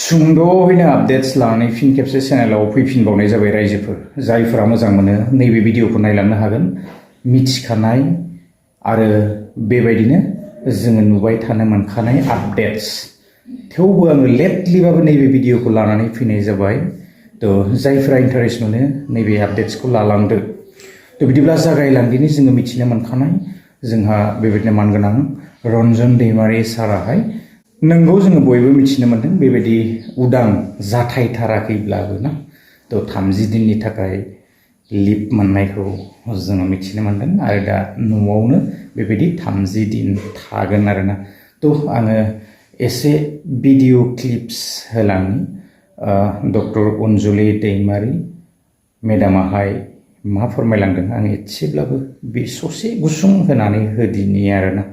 सुंद'यैनो updates लानानै फिन खेबसे चेनेलाव फैफिनबावनाय जाबाय रायजोफोर जायफोरा मोजां मोनो नैबे भिडिअखौ नायलांनो हागोन मिथिखानाय आरो बेबायदिनो जोङो नुबाय थानो मोनखानाय आपडेट्स थेवबो आङो लेटलिबाबो नैबे भिडिअखौ लानानै फैनाय जाबाय थ' जायफोरा इन्टारेस्ट मोनो नैबे आपडेट्सखौ लालांदो थ' बिदिब्ला जागायलांदिनि जोङो मिथिनो मोनखानाय जोंहा बेबायदिनो मानगोनां रन्जन दैमारि साराहाय नोंगौ जोङो बयबो मिथिनो मोनदों बेबायदि उदां जाथायथाराखैब्लाबो ना थ' 30 दिननि थाखाय लिभ मोननायखौ जोङो मिथिनो मोनदों आरो दा न'आवनो बेबायदि 30 दिन थागोन आरोना थ' आङो एसे भिडिअ क्लिप्स होलांनि डक्टर अनजुलि दैमारि मेडामाहाय मा फोरमायलांदों आं एसेब्लाबो बे ससे गुसुं होनानै होदिनि आरोना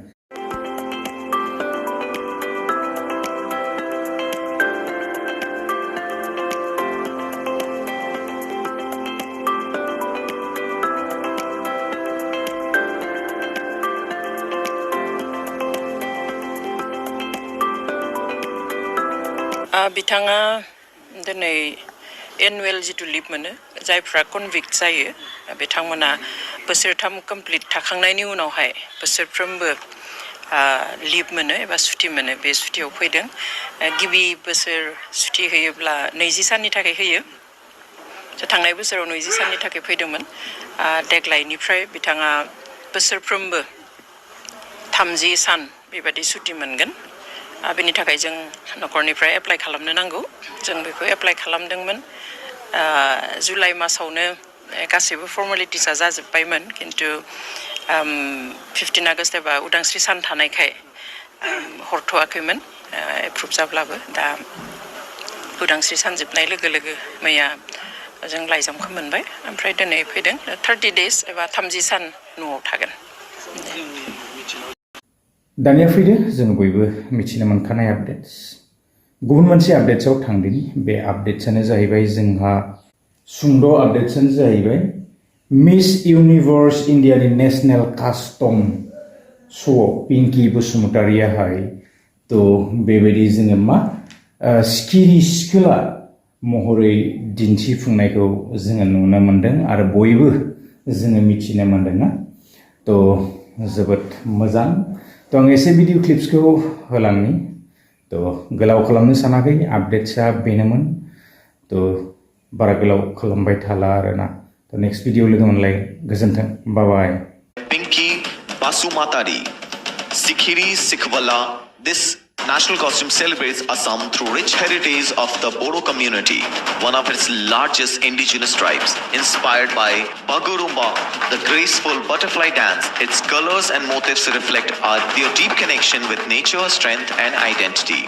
बिथाङा दिनै एनुवेल जिथु लिभ मोनो जायफ्रा कनभिक्ट जायो बिथांमोना बोसोरथाम कमप्लिट थाखांनायनि उनावहाय बोसोरफ्रोमबो लिभ मोनो एबा सुटि मोनो बे सुटियाव फैदों गिबि बोसोर सुटि होयोब्ला 20 साननि थाखाय होयो थांनाय बोसोराव 20 साननि थाखाय फैदोंमोन देग्लायनिफ्राय बिथाङा बोसोरफ्रोमबो 30 सान बेबायदि सुटि मोनगोन बेनि थाखाय जों न'खरनिफ्राय एप्लाइ खालामनो नांगौ जों बेखौ एप्लाइ खालामदोंमोन जुलाइ मासावनो गासैबो फर्मेलिटिसआ जाजोब्बायमोन खिन्थु 15 आगस्ट एबा उदांस्रि सान थानायखाय हरथ'वाखैमोन एप्रुभ जाब्लाबो दा उदांस्रि सान जोबनाय लोगो लोगो मैया जों लाइजामखौ मोनबाय ओमफ्राय दिनै फैदों 30 डेज एबा 30 सान न'आव थागोन दानिया फैदो जोङो बयबो मिथिनो मोनखानाय आपडेट्स गुबुन मोनसे आपडेट्सआव थांदिनि बे आपडेट्सआनो जाहैबाय जोंहा सुंद' आपडेट्सआनो जाहैबाय मिस इउनिभार्स इन्डियानि नेशनेल कास्टम श'आव पिंकि बसुमतारियाहाय थ' बेबायदि जोङो मा सिखिरि सिखोला महरै दिन्थिफुंनायखौ जोङो नुनो मोन्दों आरो बयबो जोङो मिथिनो मोन्दोंना थ' जोबोद मोजां थ' आं एसे भिडिअ क्लिप्सखौ होलांनि थ' गोलाव खालामनो सानाखै आपडेट्सआ बेनोमोन थ' बारा गोलाव खालामबाय थाला आरोना थ' नेक्स्ट भिडिअ लोगो मोनलाय गोजोन्थों बाय Pinky Basumatary सिखिरी सिखवला this national costume celebrates Assam through rich heritage of the Bodo community, one of its largest indigenous tribes. Inspired by Bagurumba, the graceful butterfly dance, its colors and motifs reflect their deep connection with nature, strength and identity.